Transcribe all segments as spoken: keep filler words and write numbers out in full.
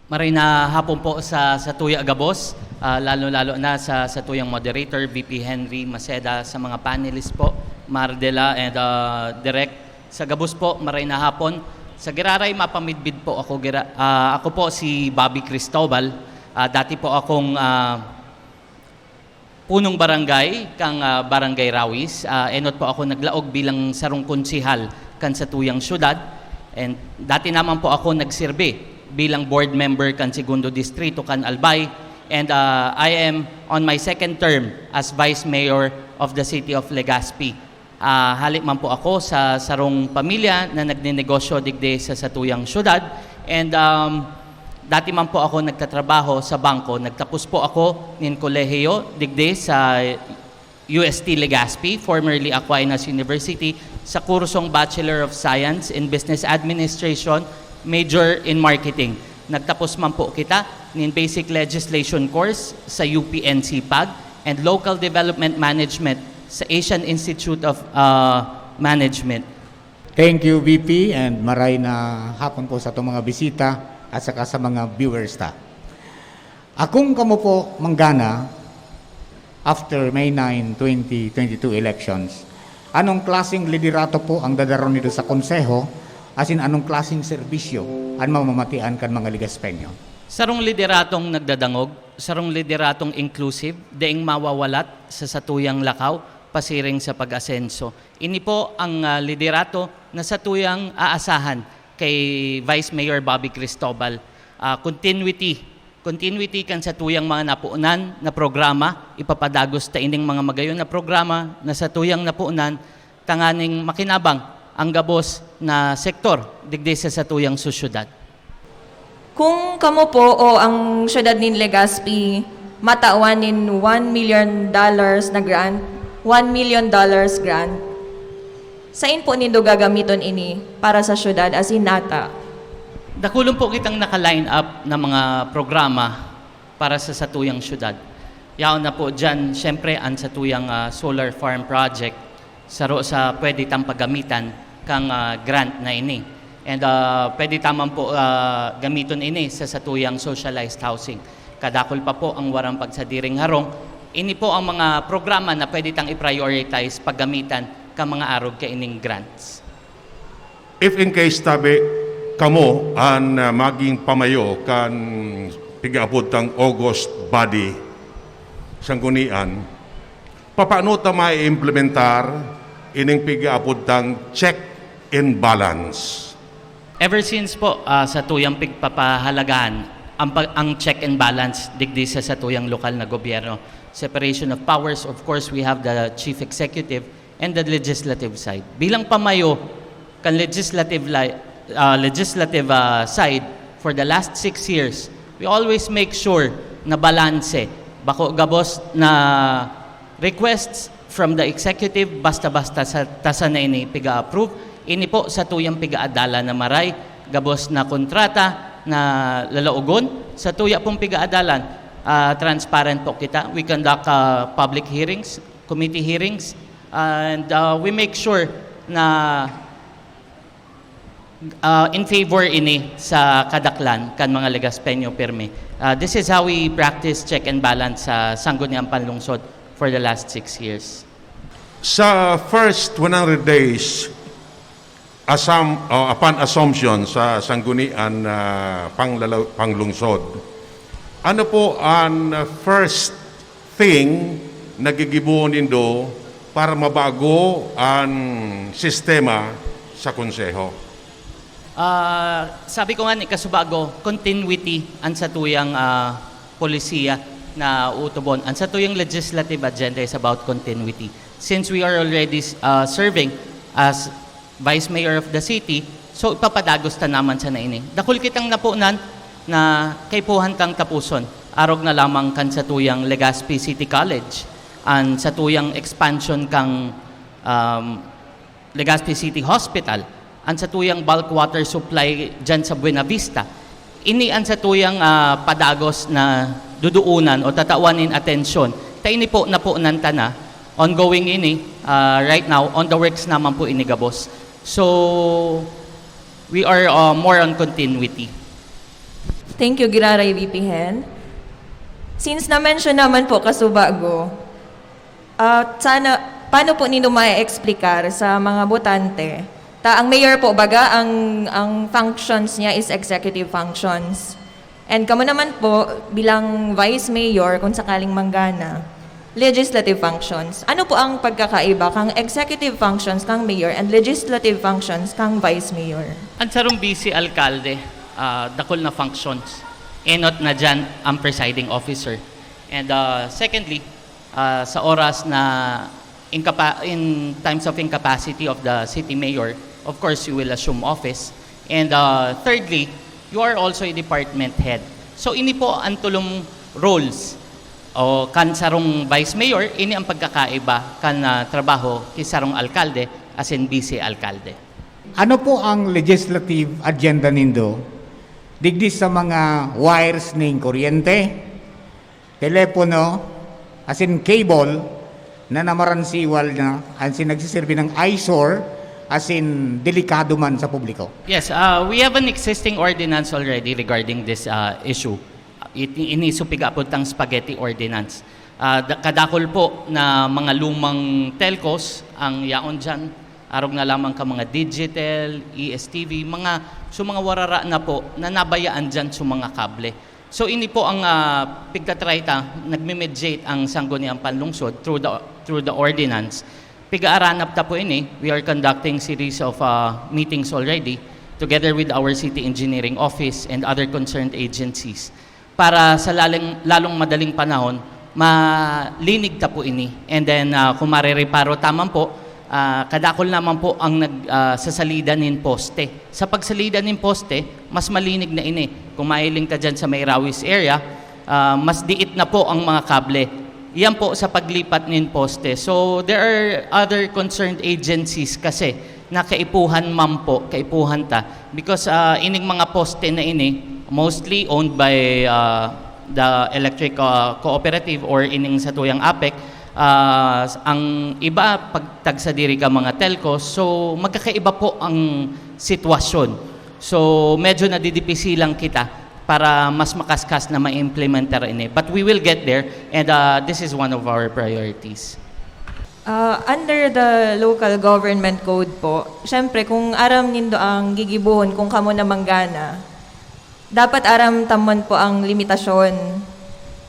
Maray na hapon po sa, sa tuya gabos, ah, lalo-lalo na sa, sa tuyang moderator, V P Henry Maceda, sa mga panelists po, Mardela and, ah, Direk. Sa gabos po, maray na hapon. Sa giraray, mapamidbid po ako. Gira-, ah, ako po si Bobby Cristobal. Ah, dati po akong, ah, punong barangay kan, ah, Barangay Rawis. Ah, enot po ako naglaog bilang sarong konsehal kan satuyang syudad. And dati naman po ako nagsirbi bilang board member kan Segundo Distrito kan Albay. And, ah, I am on my second term as Vice Mayor of the City of Legazpi. Ah, hali man po ako sa sarong pamilya na nagnenegosyo digdi sa satuyang syudad. And, um, dati man po ako nagtatrabaho sa bangko. Nagtapos po ako nin kolehiyo digdi sa U S T Legazpi, formerly Aquinas University, sa kursong Bachelor of Science in Business Administration, major in Marketing. Nagtapos man po kita nin Basic Legislation Course sa U P N C P A G and Local Development Management sa Asian Institute of, ah, Management. Thank you, V P, and maray na hapon po sa itong mga bisita at saka sa mga viewers ta. Akong kamo po manggana, after May nine, twenty twenty-two elections, anong klaseng liderato po ang dadaron nindo sa Konseho, asin anong klaseng serbisyo an mamamatian kan mga Legaspeño? Sarong lideratong nagdadangog, sarong lideratong inclusive, daing mawawalat sa satuyang lakaw, pasiring sa pag-asenso. Ini po ang, ah, liderato na satuyang aasahan kay Vice Mayor Bobby Cristobal. Ah, continuity, continuity kan satuyang mga napunan na programa, ipapadagos ta ining mga magayon na programa na satuyang napunan tanganing makinabang ang gabos na sektor digdi sa satuyang sosyedad. Kung kamo po o ang syudad nin Legazpi matawan nin one million dollars na grant, one million dollars grant, sain po nindo gagamiton ini para sa syudad asin nata? Dakulon po kitang naka-line up na mga programa para sa satuyang syudad. Yaon na po dyan, syempre, ang satuyang, ah, solar farm project, saro sa pwede tang paggamitan kang, ah, grant na ini. And, ah, pwede ta man po, ah, gamiton ini sa satuyang socialized housing. Kadakul pa po ang warang pagsadiring harong. Ini po ang mga programa na pwede tang i-prioritize paggamitan kan mga arog kaining grants. If in case tabi kamo an, ah, maging pamayo kan pigaapod tang August Body Sanggunian, papaano ta maiimplementar ining pigaapod tang check and balance? Ever since po, ah, satuyang pigpapahalagahan ang pag-, ang check and balance digdi sa satuyang lokal na gobyerno. Separation of powers, of course, we have the chief executive and the legislative side. Bilang pamayo kan legislative li-, ah, legislative, ah, side for the last six years, we always make sure na balanse. Bako gabos na requests from the executive, basta-basta sa, ta sana ini piga-approve. Ini po satuyang piga-adalan na maray, gabos na kontrata na lalaogon. Satuya pong piga-adalan, ah, transparent po kita. We conduct, ah, public hearings, committee hearings, and, ah, we make sure na ah, in favor ini sa kadaklan kan mga Legaspeño pirmi. Ah, this is how we practice check and balance sa Sangguniang Panlungsod for the last six years. Sa first one hundred days, asam-, o, upon assumption sa Sanggunian na panglalaw-, panglungsod, ano po ang first thing na gigibohon nindo para mabago ang sistema sa Konseho? Ah, sabi ko nga ni kasubago, continuity ang satuyang, ah, polisiya na uutubon. Ang satuyang legislative agenda is about continuity. Since we are already, ah, serving as Vice Mayor of the City, so ipapadagos ta naman sana ini. Dakul kitang napunan na kaipuhan tang tapuson. Arog na lamang kan satuyang Legazpi City College, ang satuyang expansion kang, um, Legazpi City Hospital, ang satuyang bulk water supply dyan sa Buenavista. Ini ang satuyang, ah, padagos na duduunan o tatawan nin atensyon. Ta ini po napunan ta na, ongoing ini, ah, right now, on the works naman po ini gabos. So, we are, ah, more on continuity. Thank you, Giraray V P Hen. Since na-mention naman po kasubago, ah, sana, paano po nindo ma-explicar sa mga botante? Ta, ang mayor po, baga, ang, ang functions niya is executive functions. And kamo naman po, bilang vice mayor, kung sakaling manggana, legislative functions. Ano po ang pagkakaiba kang executive functions kang mayor and legislative functions kang vice mayor? Ang sarong vice alkalde, ah, dakul na functions. Enot na dyan ang presiding officer. And ah, secondly, ah, sa oras na incapa- in times of incapacity of the city mayor, of course, you will assume office. And ah, thirdly, you are also a department head. So ini po ang tulong roles o kan sarong vice mayor, ini ang pagkakaiba kan ah, trabaho ki sarong alkalde asin vice alkalde. Ano po ang legislative agenda nindo digdi sa mga wires ning kuryente, telepono, asin cable na namaransiwal na asin nagsiserbi ng eyesore asin delikado man sa publiko? Yes, uh, we have an existing ordinance already regarding this uh, issue. It, ini supiga po tang spaghetti ordinance. Uh, da- kadakol po na mga lumang telcos ang yaon dyan. Arog na lamang ka mga digital, E S T V, mga so mga warara na po na nabayaan dyan sa mga kable. So ini po ang uh, pigtatry ta, nagme-mediate ang Sangguniang Panlungsod through the, through the ordinance. Pigaaranap ta po ini, we are conducting series of uh, meetings already together with our city engineering office and other concerned agencies para sa laling, lalong madaling panahon malinig ta po ini. And then uh, kung marereparo taman po, uh, kadakol naman po ang nag uh, sasalida nin poste. Sa pagsalida nin poste, mas malinig na ini. Kung mahiling ka dyan sa may Rawis area, uh, mas diit na po ang mga kable. Yan po sa paglipat nin poste. So there are other concerned agencies kasi na kaipuhan man po, kaipuhan ta. Because uh, ining mga poste na ini, mostly owned by uh, the electric uh, cooperative or ining sa tuyang apec, uh, ang iba pagtagsa diri ka mga telco, so magkakaiba po ang sitwasyon. So medyo nadidipisilan kita para mas makaskas na ma-implementar ini. But we will get there and uh, this is one of our priorities. Uh, under the local government code po, syempre kung aram nindo ang gigibohon kung kamo na manggana, dapat aram tamon po ang limitasyon.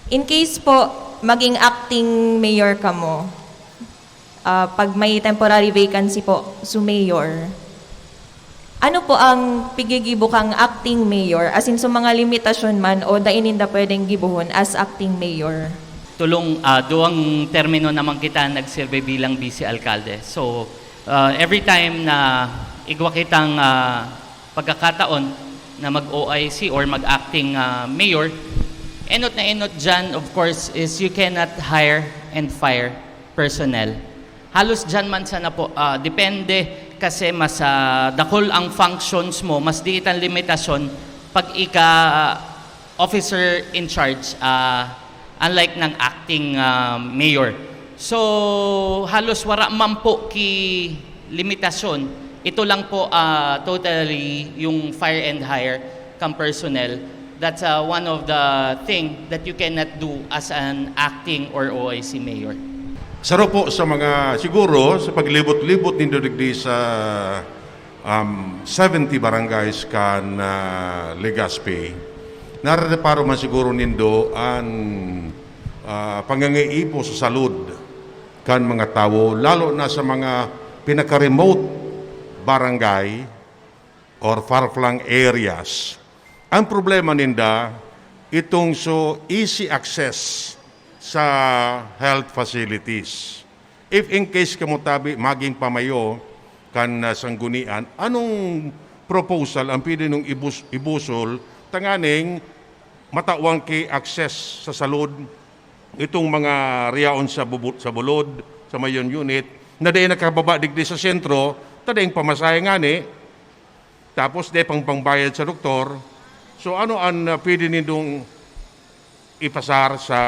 In case po maging acting mayor kamo, uh, pag may temporary vacancy po su mayor, ano po ang pigigibo kang acting mayor? As in, sa mga limitasyon man o dai ninda pwedeng gibohon as acting mayor? Tulong, uh, duwang termino naman kita nagserbe bilang vice alkalde. So, uh, every time na igwa kitang uh, pagkakataon na mag-O I C or mag-acting uh, mayor, enot na enot dyan, of course, is you cannot hire and fire personnel. Halos dyan man sana po, uh, depende kasi mas uh, dakul ang functions mo, mas diit ang limitasyon pag ika uh, officer in charge, uh, unlike ng acting uh, mayor. So, halos wara man po ki limitasyon. Ito lang po uh, totally yung fire and hire kang personnel. That's uh, one of the thing that you cannot do as an acting or O I C mayor. Saro po sa mga, siguro, sa paglibot-libot nindo digdi sa um, seventy barangays kan uh, Legazpi, narereparo man siguro nindo an uh, pangangaipo sa salud kan mga tawo, lalo na sa mga pinaka-remote barangay or far-flung areas. Ang problema ninda, itong so easy access sa health facilities. If in case kamo tabi maging pamayo kan uh, sanggunian, anong proposal ang pwede nung ibus- ibusol tanganing matawan ki access sa salud itong mga riyaon sa, bubu- sa bulod, sa mayon unit, na dahil nakababa digdi sa sentro, tadeng pamasahe ngani, tapos de pang pangbayad sa doktor. So ano ang uh, pwede nindong ipasar sa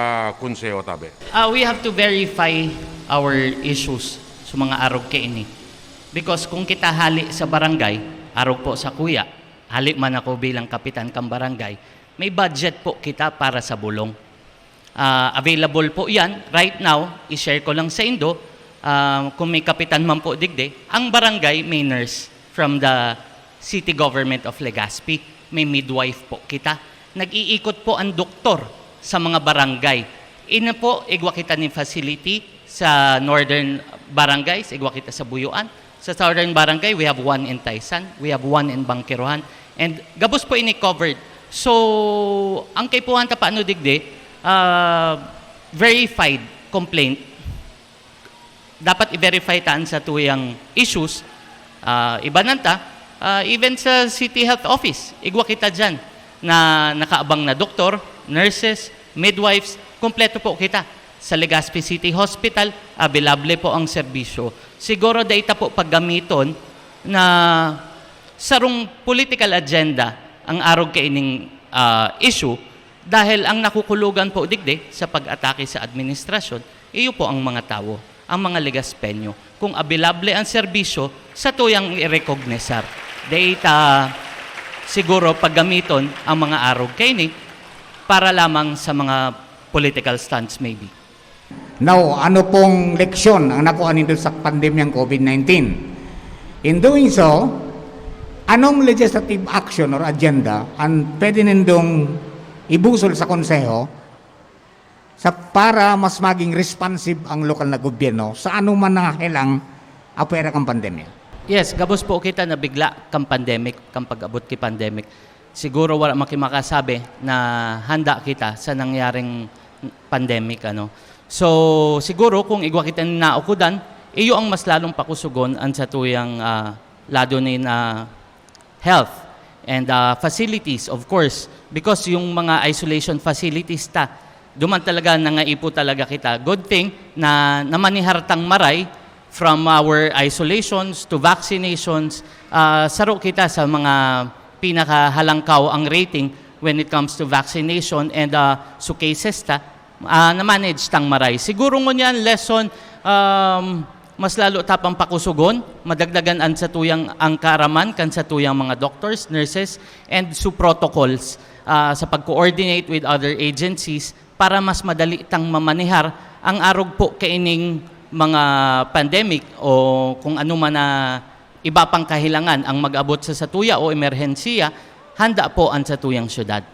konseho, tabi? Uh, we have to verify our issues sa mga arog kaini. Because kung kita hali sa barangay, arog po sa kuya, hali man ako bilang kapitan kang barangay, May budget po kita para sa bulong. Ah, available po yan. Right now, i-share ko lang sa indo, ah, kung may kapitan man po digdi, ang barangay may nurse from the city government of Legazpi. May midwife po kita. Nag-iikot po ang doktor sa mga barangay. Ina po, igwa kita nin facility sa northern barangays, igwa kita sa Buyuan. Sa southern barangay, we have one in Taysan, we have one in Bangkerohan, and gabos po ini covered. So, ang kaipuhan ta paano digdi, ah, verified complaint. Dapat i-verify ta an satuyang issues. Ah, ibanan ta, ah, even sa City Health Office, igwa kita diyan na nakaabang na doktor, nurses, midwives, kompleto po kita. Sa Legazpi City Hospital, available po ang serbisyo. Siguro dai ta po paggamiton na sarong political agenda ang arog kaining, ah, issue, dahil ang nakukulogan po digdi sa pag-atake sa administrasyon, iyo po ang mga tawo, ang mga Legaspeño. Kung available ang serbisyo, satuyang i-recognisar. Dai ta siguro paggamiton ang mga arog kaini para lamang sa mga political stunts maybe. Now, ano pong leksyon ang nakuha nindo sa pandemyang COVID nineteen? In doing so, anong legislative action or agenda ang pwede nindong ibusol sa Konseho sa, para mas maging responsive ang lokal na gobyerno sa anuman na helang apwera kan pandemya? Yes, gabos po kita nabigla kan pandemic, kan pag-abot ki pandemic. Siguro wala man ki makasabi na handa kita sa nangyaring pandemic, ano. So, siguro kung igwa kita nin naukodan, iyo ang mas lalong pakusugon an satuyang, ah, lado nin, ah, health and, ah, facilities, of course, because yung mga isolation facilities ta, duman talaga nangaipo talaga kita. Good thing na namanihar tang maray from our isolations to vaccinations. Ah, saro kita sa mga pinakahalangkaw ang rating when it comes to vaccination and, ah, su cases ta, ah, na-manage tang maray. Siguro ngunyan lesson, um, mas lalo ta pang pakusugon, madagdagan an satuyang, ang kaaraman kan satuyang mga doctors, nurses, and su protocols, ah, sa pag-coordinate with other agencies para mas madali tang mamanihar ang arog po kaining mga pandemic o kung ano man na iba pang kahilangan ang mag-abot sa satuya o emerhensiya, handa po an satuyang syudad.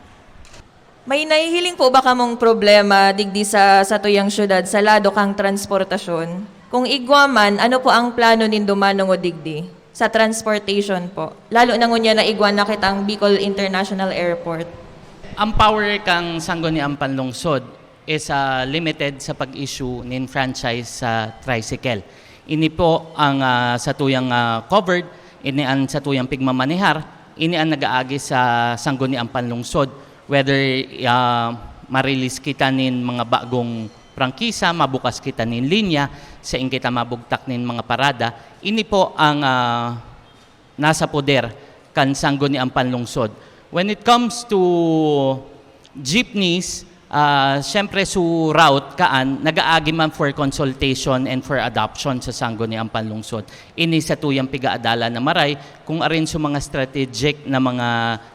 May nahihiling po ba kamong problema digdi sa satuyang syudad sa lado kan transportasyon? Kung igwa man, ano po ang plano nindo manongod digdi sa transportation po? Lalo na ngunyan na igwa na kitang Bicol International Airport. Ang power kang Sangguniang Panlungsod is, ah, limited sa pag-issue nin franchise sa tricycle. Ini po ang, ah, satuyang, ah, covered, ini ang satuyang pigmamanehar, ini ang nag-aagi sa Sangguniang Panlungsod. Whether, ah, ma-release kita nin mga bagong prangkisa, mabukas kita nin linya, sain kita mabugtak nin mga parada, ini po ang, ah, nasa poder kan Sangguniang Panlungsod. When it comes to jeepneys, ah, siyempre su route kaan, nag-aagi man for consultation and for adoption sa Sangguniang Panlungsod. Ini satuyang pigaadalan na maray kung arin su mga strategic na mga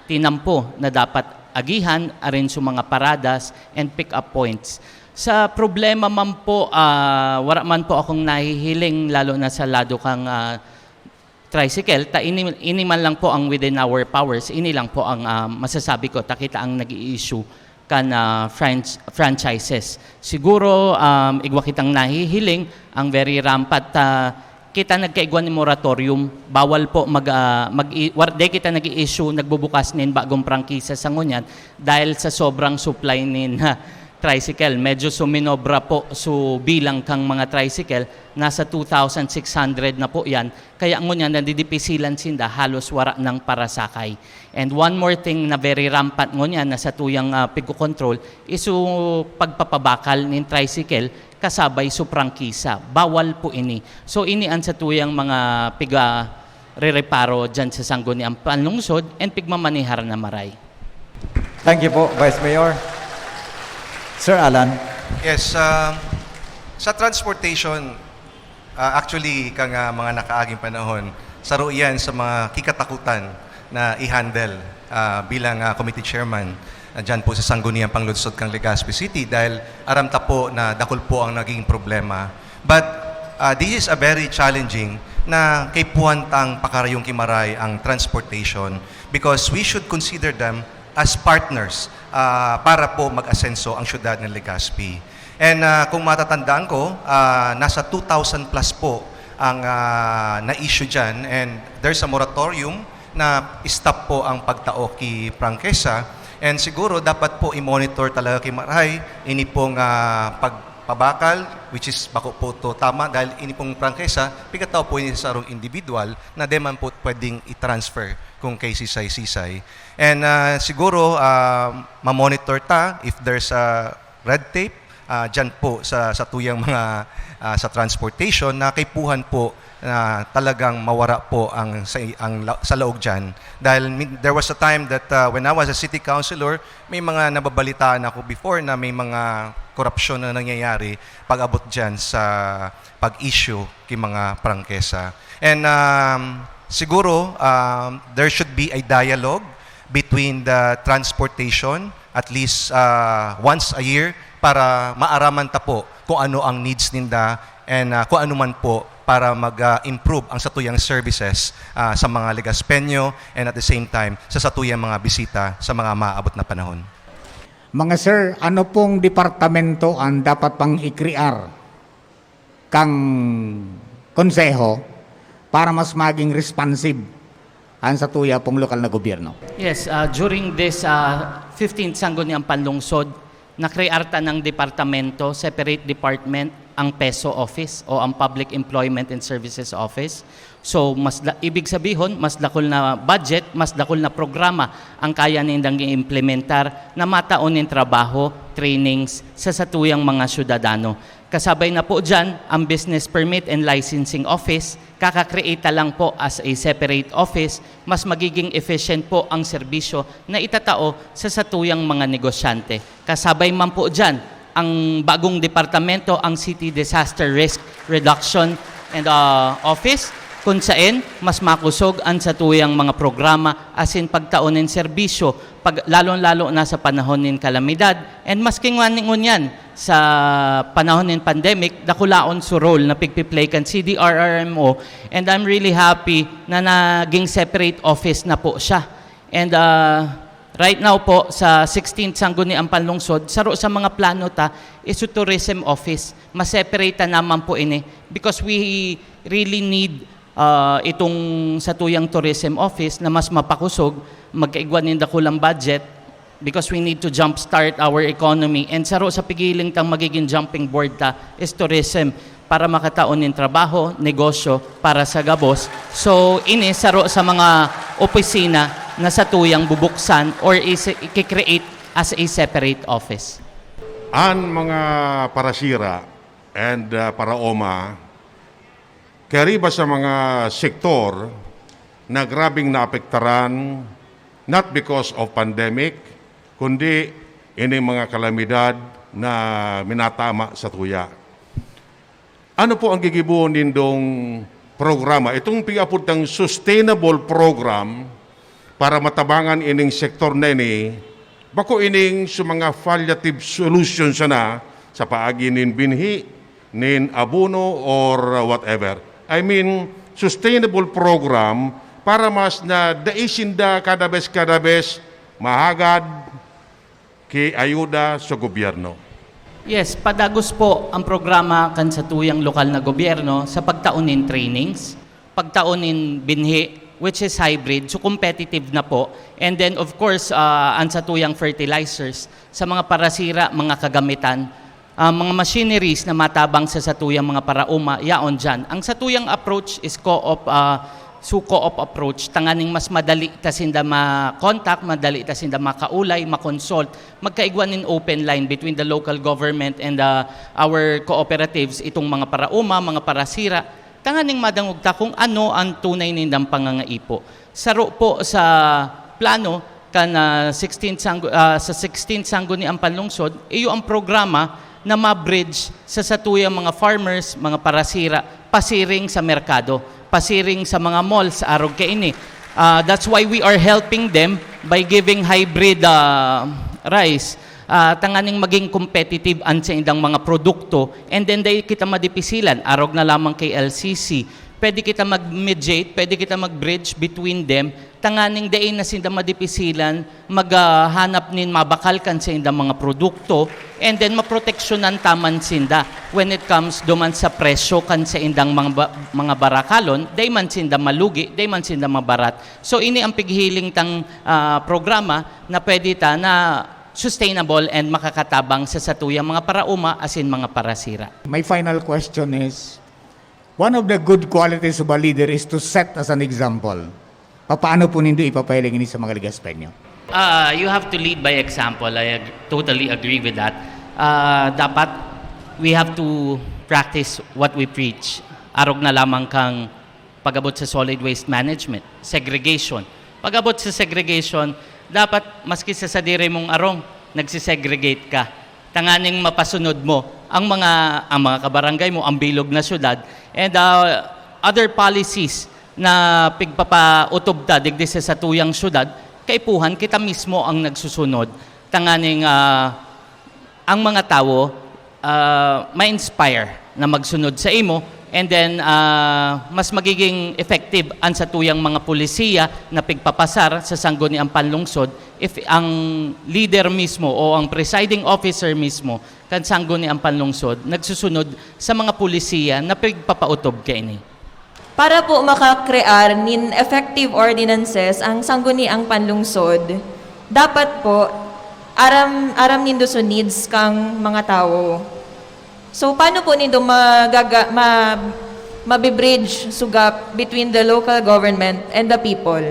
tinampo na dapat agihan, arin su mga paradas and pick-up points. Sa problema man po, ah, wara man po akong nahihiling, lalo na sa lado kang, ah, tricycle, ta ini, ini man lang po ang within our powers, ini lang po ang, ah, masasabi ko, ta kita ang nag-i-issue kan, ah, franch-, franchises. Siguro, um, igwa kitang nahihiling, ang very rampant, ah, kita nagkaigwa ni moratorium, bawal po mag, ah, mag-i-, war-, di kita nag-i-issue, nagbubukas nin bagong prangkisa sa ngunyan dahil sa sobrang supply nin, ha, tricycle. Medyo suminobra po su bilang kang mga tricycle, nasa two thousand six hundred na po yan. Kaya ngunyan, nadidipisilan sinda, halos wara nang parasakay. And one more thing na very rampant ngunyan na satuyang, ah, pigko-control is su pagpapabakal nin tricycle kasabay su prangkisa. Bawal po ini. So, ini an satuyang mga piga-rereparo diyan sa Sangguniang Panlungsod and pigmamanehar na maray. Thank you po, Vice Mayor. Sir Alan? Yes, um, sa transportation, ah, actually, kang, ah, mga nakaaging panahon, saro iyan sa mga kikatakutan na i-handle, ah, bilang, ah, committee chairman. Diyan po sa Sangguniang Panglungsod kan Legazpi City dahil aram ta po na dakul po ang naging problema. But uh, this is a very challenging na kaipuhan tang pakarayong kimaray ang transportation because we should consider them as partners uh, para po mag-asenso ang syudad ng Legazpi. And uh, kung matatandaan ko, uh, nasa two thousand plus po ang uh, na-issue dyan and there's a moratorium na stop po ang pagtao ki prangkesa. And siguro dapat po i-monitor talaga ki maray ini pong uh, pagpabakal, which is bako po to tama dahil ini pong prangkesa, pigkatao po ini sa sarong individual na di man po pwedeng i-transfer kung kay sisay-sisay. And uh, siguro uh, ma-monitor ta if there's a red tape uh, dyan po sa, sa tuyang mga uh, sa transportation na kaipuhan po na talagang mawara po ang sa, ang sa laog diyan dahil there was a time that uh, when I was a city councilor, may mga nababalitaan ako before na may mga korupsyon na nangyayari pag-abot diyan sa pag-issue ki mga prangkesa. And um, siguro um, there should be a dialogue between the transportation at least uh, once a year para maaraman ta po kung ano ang needs ninda and uh, kung ano man po para mag-improve ang satuyang services uh, sa mga Legaspeño and at the same time sa satuyang mga bisita sa mga maabot na panahon. Mga sir, ano pong departamento ang dapat pang ikrear kang konseho para mas maging responsive ang satuya pong lokal na gobyerno? Yes, uh, during this uh, fifteenth Sangguniang Panlungsod, nakrear ta ng departamento, separate department, ang PESO Office o ang Public Employment and Services Office. So, mas da- ibig sabihon, mas dakul na budget, mas dakul na programa ang kaya nindang i-implementar na mataon nin trabaho, trainings sa satuyang mga syudadano. Kasabay na po dyan ang Business Permit and Licensing Office, kaka-create ta lang po as a separate office, mas magiging efficient po ang serbisyo na itatao sa satuyang mga negosyante. Kasabay man po dyan ang bagong departamento, ang City Disaster Risk Reduction and uh, Office, kung saen mas makusog ang satuyang mga programa asin pagtao nin serbisyo, pag, lalong-lalo na sa panahon nin kalamidad. And maski ngani ngunyan, sa panahon nin pandemic, dakulaon so role na pigpiplay kan C D R R M O, and I'm really happy na naging separate office na po siya. And uh, right now po, sa sixteenth Sangguniang Panlungsod, saro sa mga plano ta is tourism office. Maseparate ta naman po ini because we really need uh, itong satuyang tourism office na mas mapakusog, magkaigwa nin dakulang budget because we need to jumpstart our economy. And saro sa pigiling tang magiging jumping board ta is tourism para makataon nin trabaho, negosyo para sa gabos. So, ini saro sa mga opisina na satuyang bubuksan or is, i-create as a separate office. An mga parasira and uh, paraoma kariba sa mga sektor na grabing naapektaran, not because of pandemic, kundi ini mga kalamidad na minatama sa tuya. Ano po ang gigibohon nindong programa? Itong pig-apod tang sustainable program para matabangan ining sektor na ini, bako ining sa mga palliative solution sana sa paagi nin binhi, nin abono or whatever. I mean, sustainable program para mas na dai sinda kada bes, kada bes mahagad ki ayuda sa gobyerno. Yes, padagos po ang programa kan satuyang lokal na gobyerno sa pagtao nin trainings, pagtao nin binhi, which is hybrid, so competitive na po. And then of course, uh, ang satuyang fertilizers sa mga parasira, mga kagamitan, uh, mga machineries na matabang sa satuyang mga paraoma, yaon dyan. Ang satuyang approach is co-op, uh, so co-op approach, tanganing mas madali ta sinda ma-contact, madali ta sinda makaulay, ma-consult, magkaigwa nin open line between the local government and uh, our cooperatives, itong mga paraoma, mga parasira, tanganing madangog ta kung ano ang tunay nindang pangangaipo. Saro po sa plano kan uh, sixteenth Sanggo, uh, sa sixteenth Sangguniang Panlungsod, iyo ang programa na ma-bridge sa satuyang mga farmers, mga parasira, pasiring sa merkado, pasiring sa mga malls, arog kaini. Uh, that's why we are helping them by giving hybrid uh, rice, ah, tanganing maging competitive an saindang mga produkto, and then dai kita madipisilan, arog na lamang kay L C C. Pwede kita mag-mediate, pwede kita mag-bridge between them, tanganing dai na sinda madipisilan maghanap nin mabakal kan saindang mga produkto, and then maproteksyonan ta man sinda when it comes duman sa presyo kan saindang mga ba-, mga barakalon, dai man sinda malugi, dai man sinda mabarat. So, ini ang pighiling tang, ah, programa na pwede ta na sustainable and makakatabang sa satuyang mga paraoma asin mga parasira. My final question is, one of the good qualities of a leader is to set as an example. Papaano po nindo ipapahiling ini sa mga Legaspeño? Uh, you have to lead by example. I ag- totally agree with that. Uh, dapat we have to practice what we preach. Arog na lamang kang pag-abot sa solid waste management, segregation. Pag-abot sa segregation, dapat maski sa sadiri mong arong, nagsisegregate ka. Tanganing mapasunod mo ang mga, ang mga kabarangay mo, ang bilog na syudad, and, uh, other policies na pigpapautob ta digdi sa satuyang syudad, kaipuhan kita mismo ang nagsusunod. Tanganing, ah, ang mga tawo, ah, ma-inspire na magsunod sa imo, and then, ah, mas magiging effective an satuyang mga polisiya na pigpapasar sa sangguniang panlungsod if ang leader mismo o ang presiding officer mismo kan sangguniang panlungsod nagsusunod sa mga polisiya na pigpapautob kaini. Para po makakrear nin effective ordinances ang sangguniang panlungsod, dapat po aram, aram nindo so needs kang mga tawo. So, paano po nindo magaga-, ma-, mabibridge so gap between the local government and the people?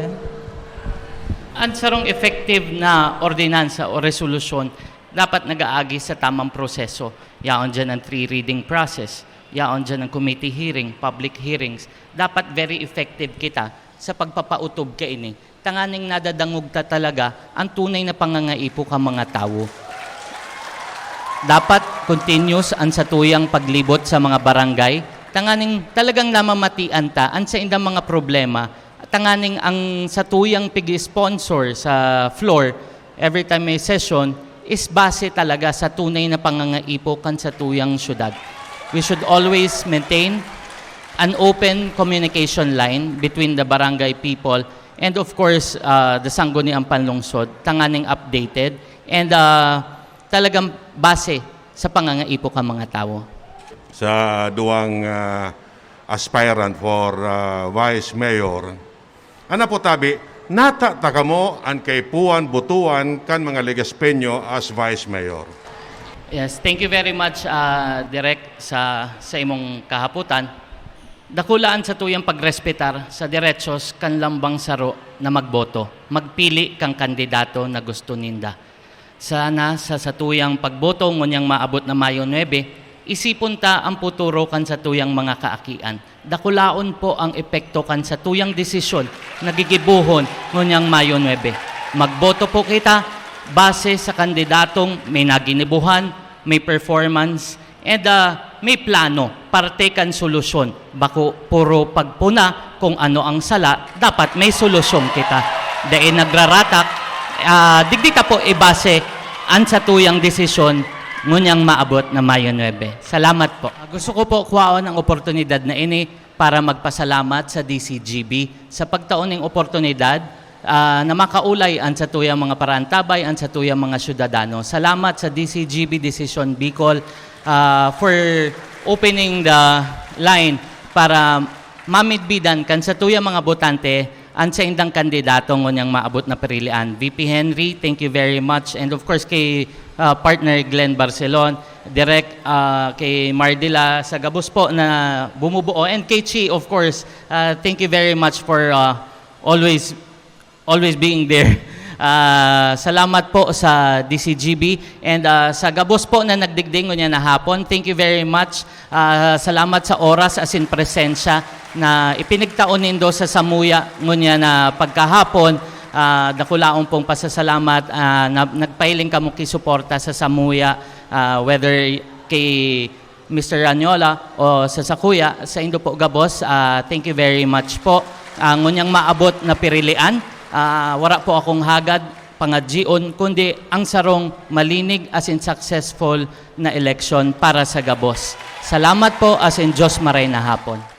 An sarong effective na ordinansa o resolusyon dapat nag-aagi sa tamang proseso. Yaon diyan ang three reading process, yaon diyan ang committee hearing, public hearings. Dapat very effective kita sa pagpapautob kaini, tanganing nadadangog ta talaga ang tunay na pangangaipo kan mga tawo. Dapat continuous an satuyang paglibot sa mga barangay, tanganing talagang namamatian ta an saindang mga problema, tanganing ang satuyang pig-sponsor sa floor every time may session is base talaga sa tunay na pangangaipo kan satuyang syudad. We should always maintain an open communication line between the barangay people and, of course, uh, the Sangguniang Panlungsod, tanganing updated and, uh, talagang base sa pangangaipo kan mga tawo. Sa duwang, ah, aspirant for, ah, vice mayor, ana po tabi, nata ta kamo an kaipuhan botohan kan mga Legaspeño as vice mayor? Yes, thank you very much, ah, Direk, sa, sa imong kahapotan. Dakula an satuyang pagrespetar sa derechos kan lambang saro na magboto, magpili kan kandidato na gusto ninda. Sana sa satuyang pagboto ngunyan maabot na Mayo nuebe, isipon ta ang puturo kan satuyang mga kaakian. Dakulaon po ang epekto kan satuyang desisyon na gigibohon ngunyan Mayo nuebe. Magboto po kita base sa kandidatong may naginibohan, may performance, and, ah, may plano, parte kan solusyon. Bako puro pagpuna kung ano ang sala, dapat may solusyon kita. Dai nagraratak, ah, digdi ta po ibase an satuyang desisyon ngunyan maabot na Mayo nuebe. Salamat po. Ah, gusto ko po kuhaon ang oportunidad na ini para magpasalamat sa D C G B sa pagtao ning oportunidad, ah, na makaulay an satuyang mga paraantabay, an satuyang mga syudadano. Salamat sa D C G B Decision Bicol, ah, for opening the line para mamidbidan kan satuyang mga botante an saindang kandidato ngunyan maabot na pirilian. V P Henry, thank you very much. And of course, kay, ah, partner Glenn Barcelon, Direk, ah, kay Mardila, sa gabos po na bumubuo. And kay Chi, of course, ah, thank you very much for, ah, always, always being there. Ah, salamat po sa D C G B and, ah, sa gabos po na nagdigdi ngunyan na hapon. Thank you very much. Ah, salamat sa oras asin presensya na ipinagtao nindo sa samuya ngunyan na pagkahapon. Ah, dakulaon pong pasasalamat, ah, na nagpahiling kamo ki suporta sa samuya, ah, whether kay Mister Ranyola o sa sakuya, saindo po gabos, ah, thank you very much po. Ah, ngunyang maabot na pirilian, ah, wara po akong hagad, pangadyion, kundi ang sarong malinig asin successful na eleksyon para sa gabos. Salamat po asin Diyos maray na hapon.